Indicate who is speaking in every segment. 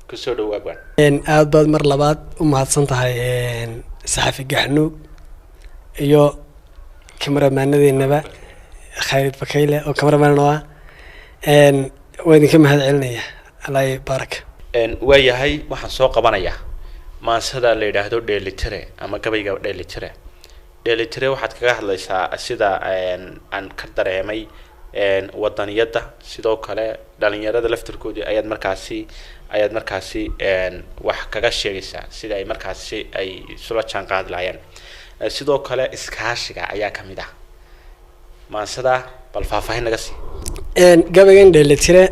Speaker 1: Kusoo dhawow, abwaan.
Speaker 2: Aada baad mar labaad u mahadsan tahay, saxafi Gaxnuug iyo kamaramaanadeennaba Khaalid Bakayle oo cameraman oo ah. Waa idinka mahad celinaya, Allah baarak.
Speaker 1: Waayahay, waxaan soo qabanayaa maansada la yidhaahdo Dheelitire ama gabayga Dheelitire. Dheelitire waxaad kaga hadlaysaa, sida aan ka dareemay, wadaniyadda, sidoo kale dhalinyarada laftirkoodii ayaad markaasi wax kaga sheegaysaa sida ay markaasi ay isula jaan qaadi lahaayeen. Sidoo kale iskaashiga ayaa kamid ah maansada. Bal faahfaahin naga sii.
Speaker 2: Gabaygan Dheelitire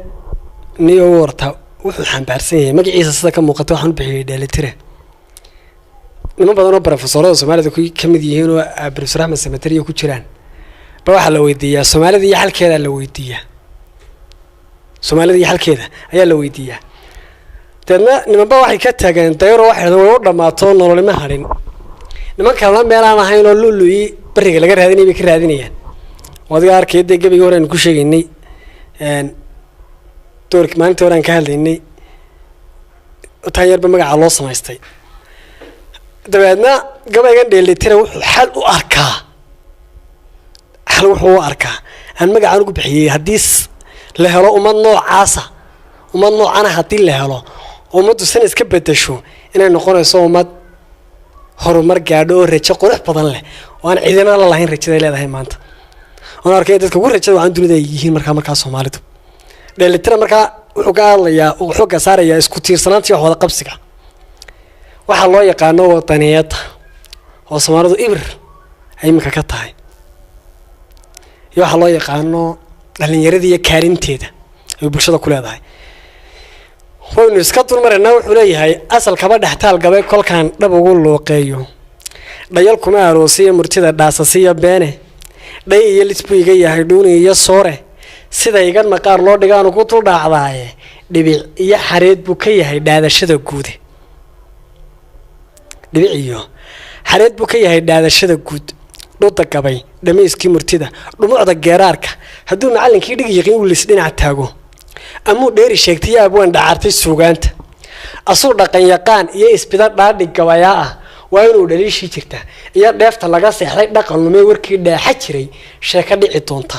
Speaker 2: niyo warta wuxuu xambaarsan yahay magaciisa sida ka muuqata. Waxaan u bixiyay Dheelitire niman badan oo profesorada Soomaalida ku kamid yihiin oo Professor Axmed Samatariya ku jiraan ba. Waxaa la weydiiyaa Soomaalida iyo xalkeeda la weydiiyaa, Soomaalida iyo xalkeeda ayaa la weydiiyaa. Deedna nimanba waxay ka taageen dayro, waxay dhahdeen way u dhamaato, nololima hadhin. Niman kalena meelaan ahayn oo lulu-yi beriga laga raadinay bay ka raadinayaan. Oo adiga arkay dee gebigii hore aynu ku sheegaynay, doorki maalintii hore aan ka hadlaynay, taan yarba magaca loo samaystay. Dabeedna gabaygan Dheelitira wuxuu xal u arkaa, xal wuxuu u arkaa aan magacaan ugu bixiyey, haddii la helo ummad noocaasa, ummad noocana haddii la helo oo ummaddu san iska bedesho, inay noqonayso ummad horumar gaadho oo rajo qurux badan leh oo aan cidina la lahayn rajaday leedahay maanta. Oon arkay dadka ugu rajada wacan dunida ay yihiin. Markaa Soomaalidu Dheelitira markaa wuxuu ka hadlayaa, uu xooga saarayaa isku tiirsanaanta iyo wax wada qabsiga, waxaa loo yaqaano wadaniyadda oo Soomaalidu ibir ay iminka ka tahay, iyo waxaa loo yaqaano dhalinyaradii iyo kaalinteeda ay bulshada ku leedahay. Waynu iska dulmaraynaa. Wuxuu leeyahay: asalkaba dhextaal gabay kolkaan dhab ugu luuqeeyo, dhayal kuma aroosiyo murtida dhaasasiyo beene, dhay iyo lis buu iga yahay, dhuuni iyo soore, sida igan maqaar loo dhigaanu ku dul dhaacdaaye, dhibic iyo xareed buu ka yahay dhaadashada guude. Dhibic iyo xareed buu ka yahay dhaadashada guud. Dhuda gabay, dhamayskii murtida, dhumucda geeraarka, hadduu macallinkii dhigi yaqiin uu lis dhinac taago, amuu dheeri sheegtay abwaan dhacartay suugaanta, asuu dhaqan yaqaan iyo isbida dhaadhig gabayaa ah, waa inuu dhaliishii jirta iyo dheefta laga seexday, dhaqan lumey warkii dhaaxa jiray, sheeko dhici doonta,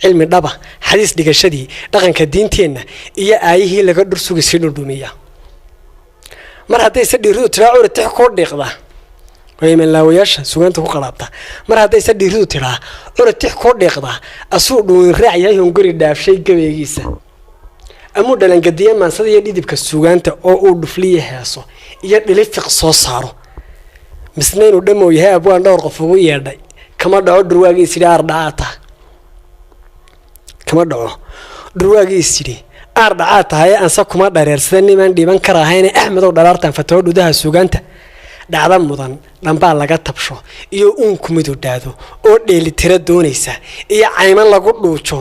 Speaker 2: cilmi dhaba, xadiis dhigashadii, dhaqanka diinteenna iyo aayihii laga dhur sugi sii dhundhumiya. Mar hadday se dhiiridu tiraa curi tix kuu dhiiqda, waa imanlaawayaasha sugaanta ku qalaabta. Mar hadday se dhiiridu tiraa curi tix kuu dhiiqda, asuu dhuuin raac yahay hunguri dhaafshay gabaygiisa, amuu dhalangadiye maansada iyo dhidibka sugaanta oo uu dhufliya heeso iyo dhilifiq soo saaro, misna inuu dhamow yahay abwaan dhowr qof ugu yeedhay, kama dhaco dhurwaagiis yidhi aar dhacaa taha, kama dhaco dhurwaagiis yidhi aar dhacaa tahaye. Anse kuma dhareersada nimaan dhiiban karahayne Axmedow dhalaartan fataho dhudaha sugaanta dhacda mudan dhambaa laga tabsho iyo uunku midu dhaado oo dheelitira doonaysa iyo cayman lagu dhuujo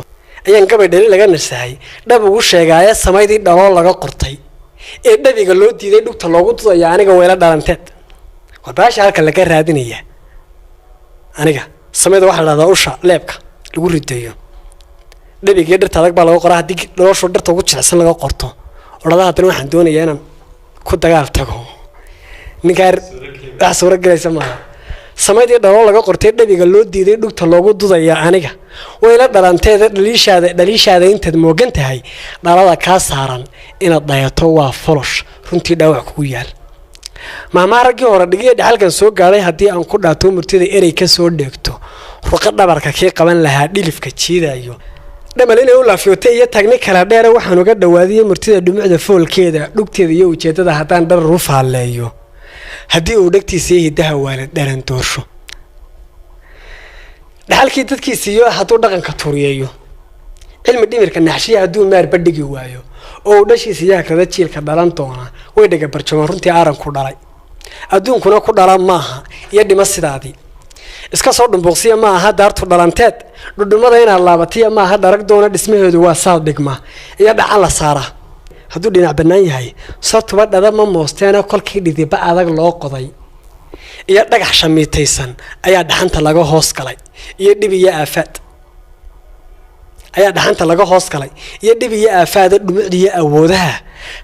Speaker 2: ayaan gabay dhali laga nasahay dhab ugu sheegaaye. Samaydii dhaloo laga qortay ee dhabiga loo diiday dhugta loogu dudaya, aniga weyla dhalanteed. War baasha halka laga raadinaya aniga samayda waxaa la dhahdaa usha leebka lagu ridayo. Dhabiga iyo dhirta adag baa laga qoraa. Haddii noloshu dhirta ugu jilicsan laga qorto, odhada haddana waxaan doonayaa inaan ku dagaal tago ninkaa, wax suuro gelaysa maaha. Samaydii dhaloo laga qortay, dhabiga loo diiday, dhugta loogu dudaya, aniga wayla dhalanteeda. Dhaliishaada intaad moogan tahay, dhalada kaa saaran inaad dhayato waa folosh runtii dhaawac kugu yaal. Mahmaa raggii hore dhigiya dhexalkan soo gaadhay, haddii aan ku dhaato murtida erey ka soo dheegto, ruqo dhabarka kii qaban lahaa dhilifka jiidayo, dhamal inay u laafiyootay iyo taagni kala dheere, waxaan uga dhawaadiyey murtida dhumucda foolkeeda, dhugteeda iyo ujeedada haddaan dharar u faalleeyo, haddii uu dhegtiisa iyo hiddaha waalid dharan doorsho, dhaxalkii dadkiisiiyo hadduu dhaqanka tuuriyeeyo, cilmi dhimirka naxshiya hadduu maarba dhigi waayo, oo uu dhashiisa iyo hakrada jiilka dhalan doona way dhega barjamaan runtii aaranku dhalay, adduunkuna ku dhala maaha iyo dhimo sidaadii iska soo dhumbuuqsiya ma aha. Daartu dhalanteed dhudhumada inaad laabatiya maaha. Dharag doona dhismaheedu waa saad dhigma iyo dhacan la saaraa. Hadduu dhinac bannaan yahay sartuba dhada ma moosteena. Kolkii dhidiba adag loo qoday iyo dhagax shamiitaysan ayaa dhaxanta laga hoos galay iyo dhib iyo aafaad. Ayaa dhaxanta laga hoos galay iyo dhib iyo aafaada dhumucda iyo awoodaha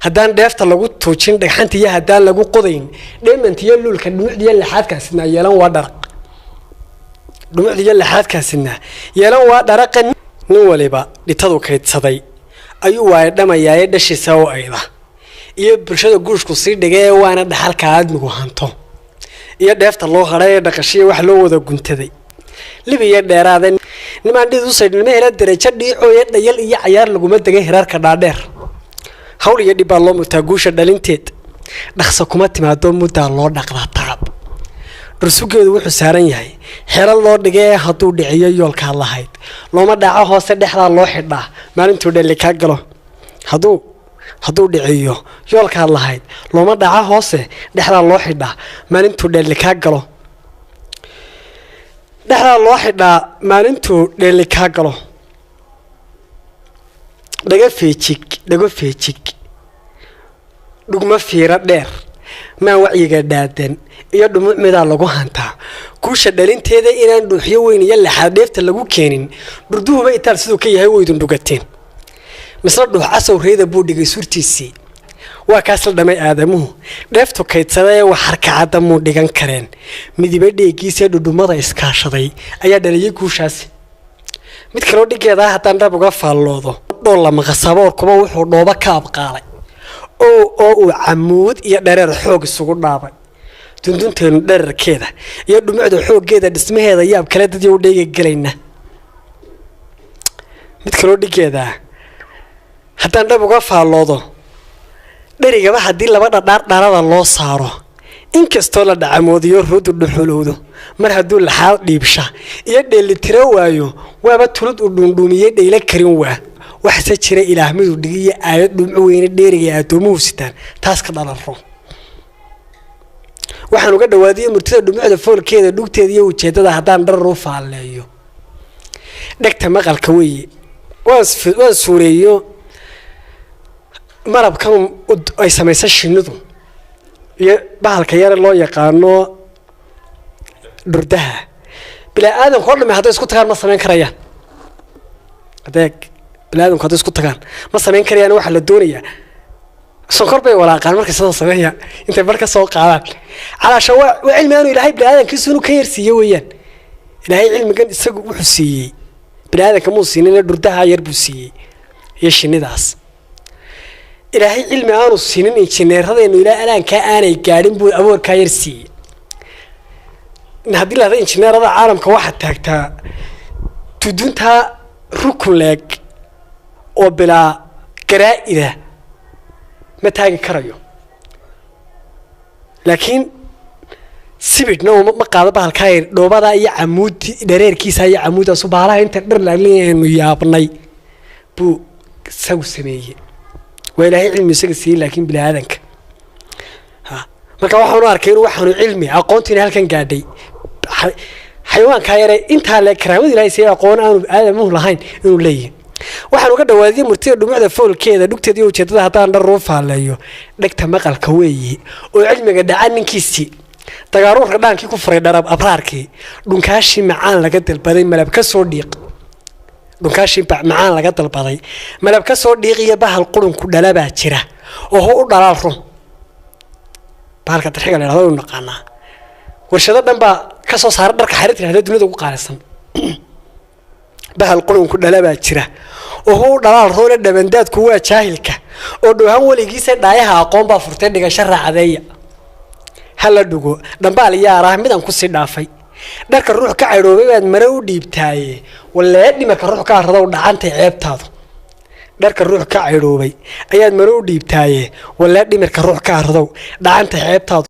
Speaker 2: haddaan dheefta lagu tuujin, dhagxanta iyo haddaan lagu qodayn dheemanta iyo luulka, dhumucda iyo laxaadkaasidnaa yeelan waa dharaq, dhumucda iyo laxaadkaasidnaa yeelan waa dharaqa. Nin waliba dhitadu kaydsaday ayuu waaya dhamayaaye dhashiisa oo ayda iyo bulshada guushku sii dhigay, waana dhaxalka aadmigu hanto iyo dheefta loo hadhay ee dhaqashiya wax loo wada guntaday libiya dheeraada. Nimaan dhid usaydhnima hela darajo dhiicooya, dhayal iyo cayaar laguma degay hiraarka dhaadheer. Hawl iyo dhib baa loo mutaa guusha dhalinteed, dhaqso kuma timaado, muddaa loo dhaqdaa tacab. Dhursugeedu wuxuu saaran yahay xero loo dhigay, hadduu dhiciyo yoolkaad lahayd looma dhaco hoose, dhexdaa loo xidhaa maalintuu dhalli kaa galo. Hadduu dhiciyo yoolkaad lahayd looma dhaco hoose, dhexdaa loo xidhaa maalintuu dhalli kaa galo, dhexdaa loo xidhaa maalintuu dheeli kaa galo. Dhaga feejig, dhago feejig, dhugmo fiiro dheer maan wacyiga dhaadan iyo dhumuc midaa lagu hantaa guusha dhalinteeda, inaan dhuuxyo weyn iyo laxaad dheefta lagu keenin. Dhurduhuba itaal siduu ka yahay waydun dhugateen, misna dhuux casow reeda buu dhigay suurtiisii. Waa kaas la dhamay aadamuhu dheeftu kaydsadee, wax harkacadda muu dhigan kareen. Midiba dheegiisee dhudhummada iskaashaday ayaa dhaliyay guushaasi. Mid kaloo dhigeeda ah haddaan dhab uga faalloodo, dhoolla maqasaboorkuba wuxuu dhooba ka abqaalay oo uu camuud iyo dhareer xoog isugu dhaabay. Dundunteenu dherarkeeda iyo dhumucda xooggeeda dhismaheeda yaab kale dadii u dheega gelayna. Mid kaloo dhigeeda ah haddaan dhab uga faalloodo, dherigaba haddii laba dhadhaar dharada loo saaro, inkastoo la dhacamoodiyo ruudu dhuxulowdo, mar hadduu laxaad dhiibsha iyo dheelitiro waayo, waaba tulud uu dhuundhuumiyey dhaylo karin waa. Waxse jira ilaah miduu dhigiyo aayad dhumco weyne dheeriga addoomuhu sitaan taas ka dhalanro. Waxaan uga dhawaadiyo murtida dhumucda foolkeeda, dhugteeda iyo ujeedada haddaan dharar u faalleeyo, dhegta maqalka weeye. Waan suureeyo malabkan ay samaysa shinnidu iyo bahalka yare loo yaqaano dhurdaha. Bilaa aadamka oo dhami hadday isku tagaan ma samayn karayaan. Adeeg, bilaa aadamku hadday isku tagaan ma samayn karayaan. Waxaa la doonayaa sonkor bay walaaqaan markay sidan sameeya, intay bar ka soo qaadaan calaasha. Waa cilmi aanu ilaahay bini aadamkiisu inuu ka yarsiiye weeyaan. Ilaahay cilmigan isagu wuxuu siiyey bini aadamka muu siinin, dhurdaha yar buu siiyey iyo shinnidaas. Ilaahay cilmi aanu siinin injineeradeenu ilaa alaankaa aanay gaadhin buu aboorkaa yar siiyey. Haddii lahada injineerada caalamka waxaad taagtaa tuduntaa rukun leeg oo bilaa garaa'ida ma taagi karayo, laakiin sibidhna uma ma qaado bahalkaa yar dhoobadaa iyo camuudi dhareerkiisa iyo camuudaasu baalaha inta dhar laaglayaynu yaabnay buu isagu sameeyey. Waa ilaahay cilmi isaga siiyey, laakiin bini aadanka ha. Marka waxaanu arkay inuu waxaanu cilmi aqoontiina halkan gaadhay xayawaankaa yare intaa le karaamada ilaahay siiyey, aqoon aanu aadamuhu lahayn inuu leeyahay. Waxaan uga dhawaadiyey murtida dhumucda foolkeeda, dhugteeda iyo ujeedada haddaan dhar uu faalleeyo, dhegta maqalka weeye oo cilmiga dhaca ninkiisii dagaaruurka dhaankii ku furay dharab abraarkii, dhunkaashii macaan laga dalbaday malab ka soo dhiiq, dhunkaashii macaan laga dalbaday malab ka soo dhiiq iyo bahal qurunku dhalabaa jira oo ho u dhalaal run. Bahalka darxiga la yidhahdo waynu naqaanaa, warshado dhan baa ka soo saara dharka xariirta yidhahda dunida ugu qaalisan. Bahal qurunku dhalabaa jira oo hu u dhalaal roone, dhabandaadku waa jaahilka oo dhowhaan weligiisa dhaayaha aqoon baa furtay dhigasho raacadeeya. Ha la dhugo dhambaal yaar ah midaan kusii dhaafay, dharka ruux ka cadhoobay baad mare u dhiibtaaye, walee dhimarka ruux ka arradow dhacantay ceebtaadu. Dharka ruux ka cadhoobay ayaad mare u dhiibtaaye, walee dhimirka ruux ka arradow dhacantay ceebtaadu.